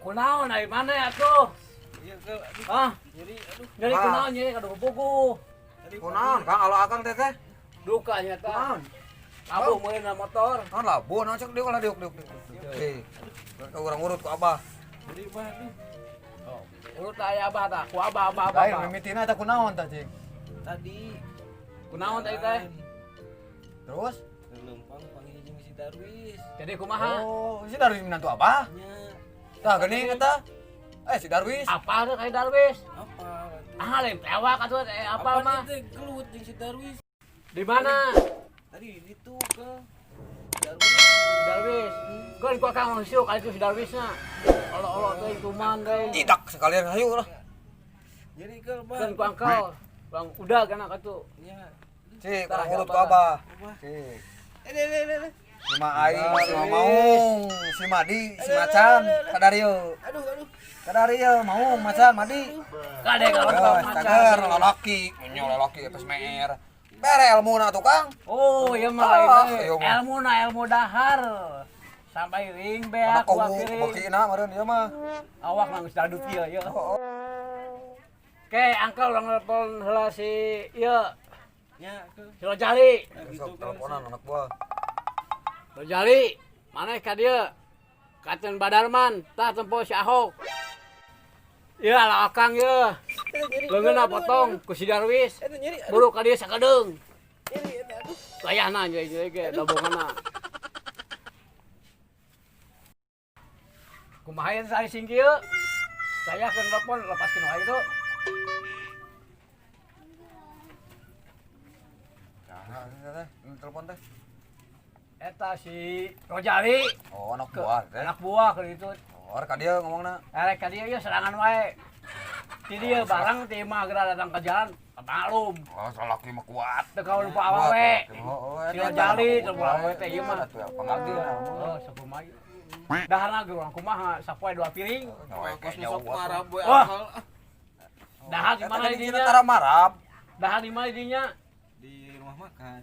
Kunaon ari mana atuh? Iya, Kel. Aduh, Hah? nyeri, aduh. Nyeri Ah. kunaon nyeri kaduh buku. Tadi Kunaon Kang alo akang teh teh? Duka nya tah. Kunaon? Labuh meureun motor. Naon labuh naon cek diuk lah diuk diuk. Hei. Ka urang urut ku abah. Nyeri, Bah, aduh. Oh, urut aya abah tah, ku abah abah abah. Lain mimitina eta kunaon tah cing? Tadi Kunaon tadi teh? Terus? lempang panggil jeung si Darwis. Jadi kumaha? Oh, si Darwis minantu abah? Nya, Tah geuning eta. Eh si Darwis. Apa tuh kayak Darwis? apa atuh? Ah, lain pewak atuh eh apal mah. teh gelut jeung si Darwis. Di mana? Tadi di ditu ke Darwis. Si Darwis. Keun ku akang husuk ka itu si Darwisna. Olo-olo teh kuman teh. Tidak sekalian hayu lah. Nyeri Kel, Bah. Keun ku angkel. Bang udah kana katu. Nya. Cik, Tah, urang urut ku abah. abah. Abah. Cik. Eh, eh, eh, eh. Si Ma Aing, si Ma Maung, si Madi, si Macan, Kadario. Aduh, aduh. Kadario, Maung, Macan, Madi. Kade kalau Eh, cager lalaki, nya lalaki atas meer. Bere elmuna tuh Kang. Oh, iya mah Ah, lain iya mah. ilmu na ilmu dahar. Sampai ring beak Anak kuah komu piring. bakina meureun ieu mah. Awak mah geus dadut ieu ieu. Oh, Oke, angkel urang telepon heula si ieu, Nya, Kel. si Rojali. Nah, gitu, Sok Kel. teleponan anak buah. Rojali, maneh ka dieu? Katen Badarman, tah tempo si Ahok. Ieu ala akang ieu. Eh, nyeri, Leungeunna aduh, potong aduh, ku si Darwis. aduh. Aduh, nyeri, aduh. Buru ka dieu sakedeung. Nyeri, aduh. Layahna jadi ge dobonganna. Kumaha ieu sari sing kieu? Saya akan telepon lepaskeun wae itu. Nah, teh, telepon teh. Eta si Rojali Oh, anak buah teh. anak buah ke itu. Oh, ka dieu ngomongna. Erek ka dieu ieu serangan wae. Ti dieu barang ti imah geura datang ke jalan, maklum. Oh, salaki mah kuat. Teu kaul lupa awewe. Oh, Si Rojali teu awewe teh ieu mah. Atuh pangarti na. Oh, sakumaha ieu. Daharna ge urang kumaha, sapoe dua piring. Kos nu sok marah boy Wah. angkel. Ah, Dahar di mana dinya? Tara marab. Dahar di mana dinya? Di rumah makan.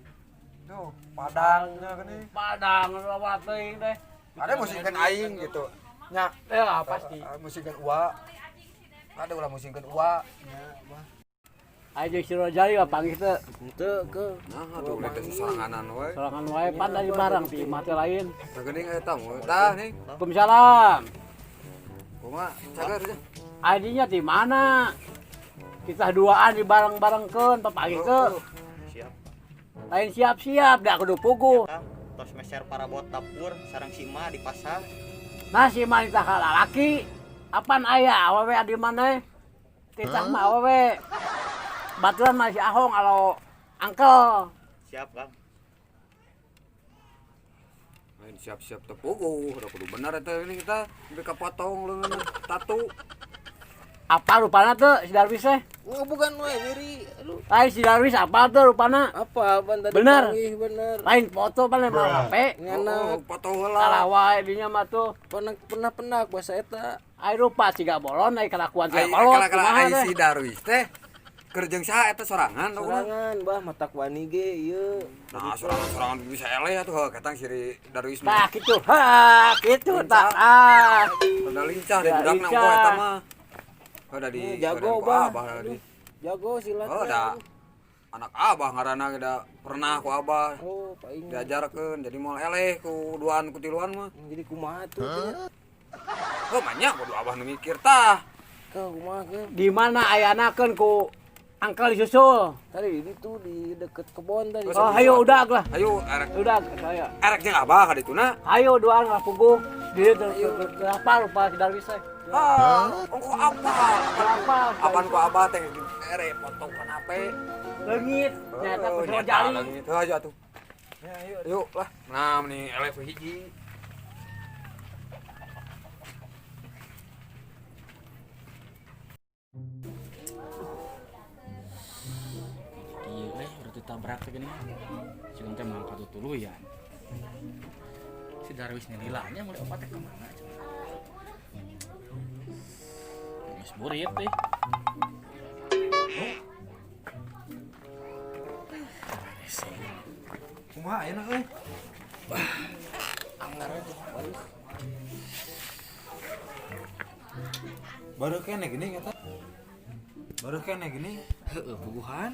Tuh, padangnya gini. Padang lawa teuing teh. Ada musingkeun aing gitu. Nya, Ya pasti. musingkeun ua. Ada ulah musingkeun ua. Nya, Bah. Ayo jeung si Rojali mah panggih teu. Henteu, Kel. Nah, atuh ulah teh soranganan we. Sorangan wae pan dari barang ti imah teh lain. Tah geuning eta mah. Tah nih. Waalaikumsalam. Kumaha? Cager teh. Adinya di mana? Kita duaan di bareng-barengkeun papanggih teu. Siap. Lain siap-siap dah kudu puguh. Kang, tos meser parabot dapur sareng sima di pasar. Nah si manita ka lalaki. Apan aya awewe di mana? Titah mah awewe. Baturan mah si Ahong alo angkel. Siap, Kang. Lain siap-siap teu puguh, udah kudu bener eta ini kita sampai kapotong leungeun tatu. Apa rupana tuh si Darwis teh? Oh, bukan we nyeri. Aduh. Lain si Darwis apa tuh rupana? Apa apaan tadi Bener. panggih, bener. Lain foto pan mah HP. Ngana Oh, potong heula. Salah wae dinya mah tuh. pernah pernah penak bahasa eta. Ai rupa siga bolon ai kelakuan siga Ai kolot. kala-kala Kumaha ai teh? si Darwis teh keur jeung saha eta sorangan tau kumaha? Sorangan, Bah, matak wani ge ieu. Nah, sorangan-sorangan bisa eleh atuh heuh ketang si Darwis Tah mah. kitu. Ha, kitu tah. Ah. Rada lincah deh Ya, budakna lincah. engko eta mah. Heuh da di Eh, jago, ku Bah. Abah da di. Jago silatnya. Oh, da anak abah ngaranna ge da pernah ku abah Oh, paing. diajarkeun jadi moal eleh ku duaan ku tiluan mah. Jadi kumaha tuh? Teh? Heuh mah kudu abah nu mikir tah. Kau kumaha ke? Di mana ayanakeun ku angkel disusul? Tadi di tuh di deket kebon tadi. Oh, Oh, ayo udah lah. Ayo erek Udah saya. erek jeung abah ka dituna. Ayo duaan lah puguh. Dia tuh apa rupa si Darwis teh? Ah, ongko apa? Apa? Apaan ku abah teh erek potong kana HP. Leungit. Nyata ku Oh, nyata Rojali. leungit. Heuh ayo atuh. Ya, ayo. Yuk lah. Nah, meni eleh ku hiji. Iya, eh, udah ditabrak teh gini. Sigan teh mangkat tutuluyan. Si Darwis nih lilanya mulai opat teh kemana cenah. Geus burit teh. Oh. Rese. Kumaha ayeuna euy? Anggar aja. Baru kene gini eta. Baru kene gini. Heeh, puguhan.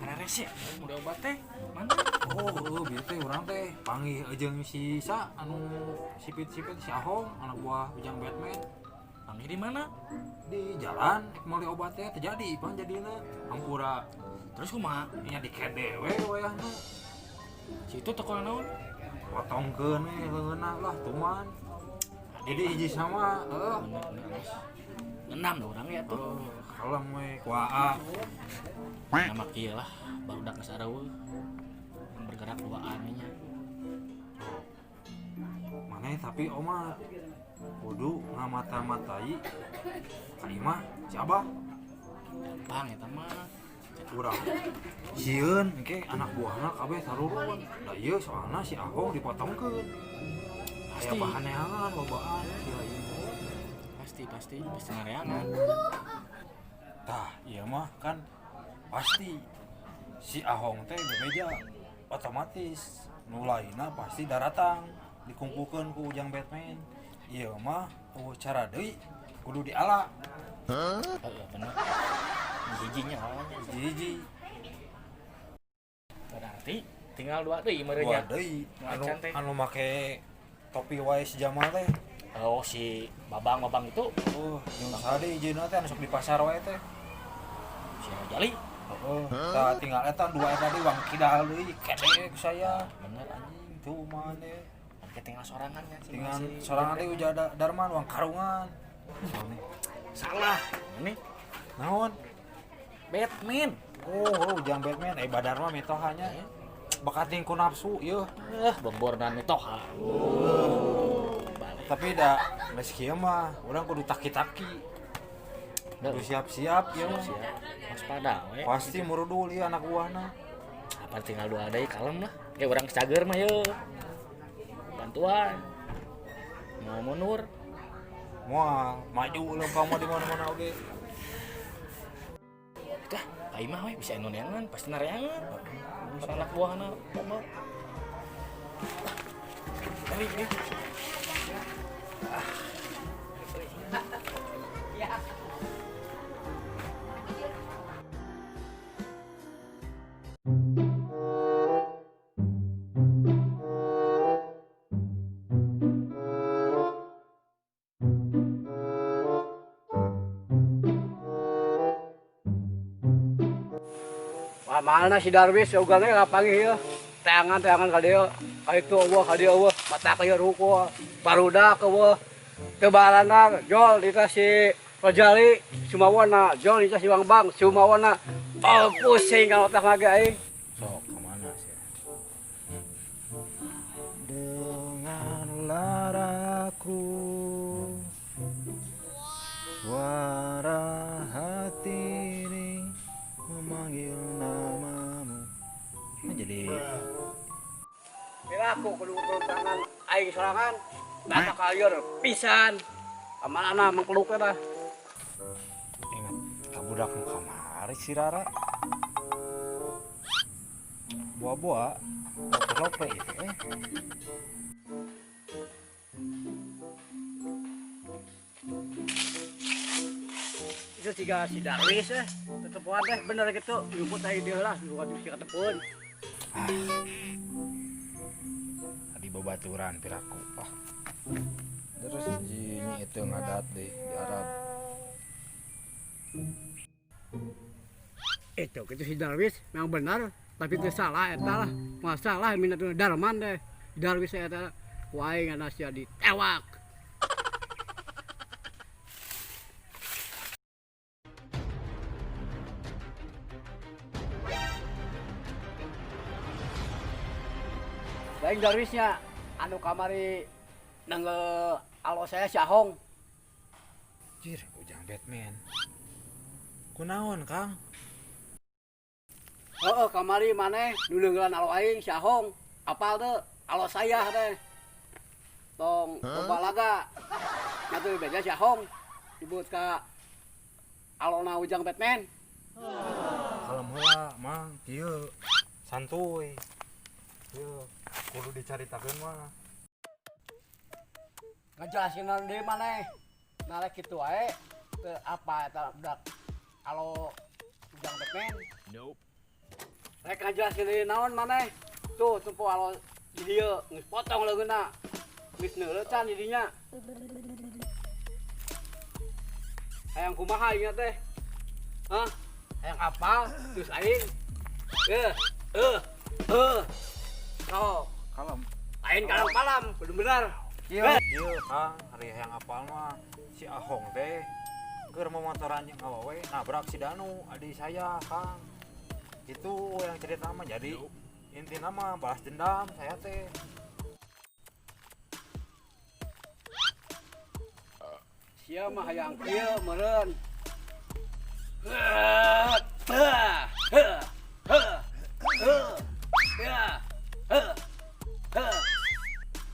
Ada rese, udah obat teh. Mana? Oh, bieu teh urang teh panggih jeung si Sa anu sipit-sipit si Ahong anak buah Ujang Batman Panggih di mana? di jalan ek meuli obat teh terjadi pan jadina hampura Terus kumaha? nya dikede we wayahna Si itu toko naon? potongkeun we leungeunna lah tuman. Jadi hiji sama heuh. Bener, bener. Enam dah orang ya tuh. Oh, kalem we kuaa. Nama kieu lah, barudak geus areueuh. Yang bergerak duaan nya. Maneh tapi oma kudu ngamata-matai ka imah si Abah. Gampang eta mah. Urang sieun engke anak buahna kabeh tarurun. Da ieu soalna si Ahong dipotongkeun. Aya Pasti. bahan neangan lobaan si lain. Pasti pasti pasti ngareangan. Tah, ieu mah kan pasti si Ahong teh bebeja otomatis nu lainna pasti daratang dikumpulkeun ku Ujang Batman. Ieu mah eueuh cara deui kudu diala. Heeh, bener. Hijinya awalnya. Hiji-hiji. Berarti tinggal dua deui Dua meureun nya. deui anu Macan teh. anu make topi wae si Jamal teh. Oh, si Babang-babang itu Oh, jeung saha deui hijina teh anu sok di pasar wae teh. si Rajali. Heeh, tah tinggal eta dua eta deui wang kidal deui kede ku saya. Bener Anjing tuh maneh. Oke, tinggal sorangan ya si Tinggal si- sorangan deui uja Darman wang karungan. Salah. Ini Naon? Batman. Oh, oh, Ujang Batman eh Badar mah mitohanya. Bakating ku nafsu ieu. Bombordan mitoha. Balik. Tapi da geus kieu mah urang kudu taki-taki. Kudu siap-siap ieu mah. Siap. Waspada we. Pasti murudul ieu anak buahna. Apa tinggal dua deui kalem lah. Ya urang cager mah ye. Bantuan. Mau mundur. Moal maju lempang mah di mana-mana oge. Dah, ka imah we bisa anu neangan, pasti nareangan. Anak buahna loba. Tarik nih. Wah, mana si Darwis ugalnya kapanggih ieu. Teangan-teangan ka dieu. Ka itu eueuh, ka dieu eueuh, mata ka ieu ruku. Barudak eueuh. Teu baranar, jol dita si Rajali, Sumawana, jol dita si Bang Bang, Sumawana. Oh, pusing kalau otak mah ge aing. Sok kemana sih? Dengan laraku suara hati ini memanggil namamu. Nah, jadi Piraku kudu turun tangan aing sorangan. Mata kalieur pisan. Kamarana mangkeluk eta. ingat kabudak nu kamari si Rara. Buah-buah lope itu eh. Itu siga si Darwis eh. Tetepuan teh bener gitu. Nyumput aing dieu lah, nyumput si katepuan. Tadi babaturan piraku. Ah. Terus jinyi itu ngadat deh di Arab. Itu gitu si Darwis memang benar, tapi itu salah eta lah. Masalah minat Darman deh. Darwis eta ku aing sia ditewak. Lain Darwisnya anu kamari nangge alo saya si Ahong. Jir, Ujang Batman. Kunaon, Kang? Heeh, kamari maneh nu neunggelan alo aing si Ahong. Apal teu alo saya teh. Tong loba laga. Nya teu beja si Ahong disebut ka alona Ujang Batman. Kalem heula, Mang. Kieu santuy. Kieu kudu dicaritakeun mah. Ngejelasin deui maneh. Nah kitu wae teu apa eta budak kalau Ujang Batman. Nope. Rek ngajelasin deui naon maneh? Tuh tempo alo di dieu geus potong leungeunna. Geus neuleutan di dinya. Hayang kumaha ieu teh? Hah? Hayang apa? Terus aing. Sok. Kalem. Lain kalam-kalam, bener-bener. Iya, iya Kang, hari yang apal mah si Ahong teh keur momotoran jeung awewe nabrak si Danu, adik saya, Kang. Itu yang cerita mah jadi intina mah balas dendam saya teh. Sia mah hayang kieu meureun.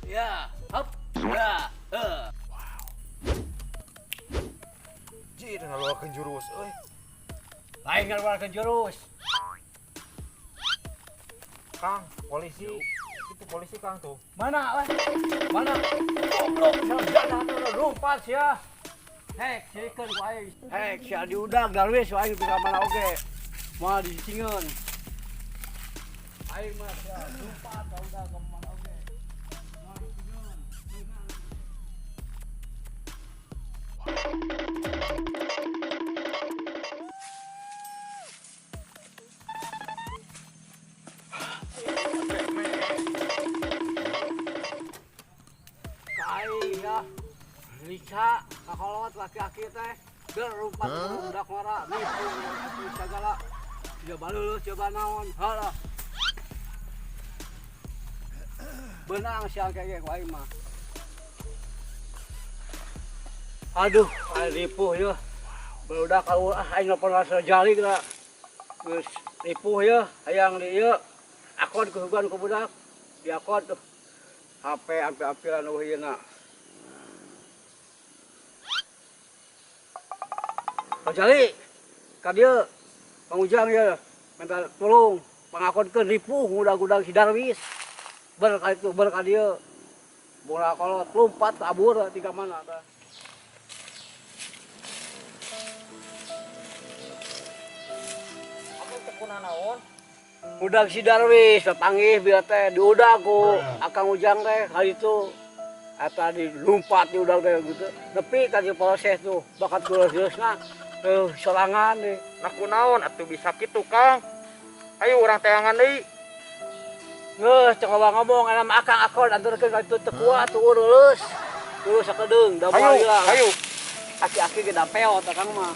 Ya, hop. Ya, Ji ngaluarkeun jurus euy. Lain ngaluarkeun jurus. Kang, polisi. Itu polisi Kang tuh. Mana, weh? Mana? Goblok, sia lompat sia. Hek, sirikeun ku aing. Hek, sia diudag Darwis aing teu ka mana oge. Moal disingeun. Aing mah sia lompat ka udag ka mana oge. Moal disingeun. Aing ya. Rica, kakolot laki-laki teh. Ger rumpat budak ngora, nipu segala. Coba lulus, coba naon. Halah. Benang siang kayak ku aing mah. Aduh, aing ripuh ya. Barudak kalau aing nelpon rasa jali geura. Geus ripuh ya, hayang di ieu. Akon kuhugan ku budak. Diakon tuh. HP ampe-ampilan eueuh ieu na. Pak Jali, ka dieu Mang Ujang ya, minta tolong pangakonkeun ripuh ngudag-udag si Darwis. Ber ka itu ber ka dieu. Bola kolot lompat kabur tiga mana tah. Aku teh kunanaon? Udag si Darwis papanggih bieu teh diudag ku Akang Ujang teh ka ditu. Eta dilumpat diudag teh gitu. Nepi ka di proses tuh bakat geus-geusna sorangan deh. Nah kunaon atuh bisa kitu Kang. Ayo urang teangan deui. Geus cek loba ngomong ana mah akang akon anturkeun ka ditu teu kuat tuh lulus. Lulus sakedeung da moal Ayo, hilang. ayo. Aki-aki ge da peot akang mah.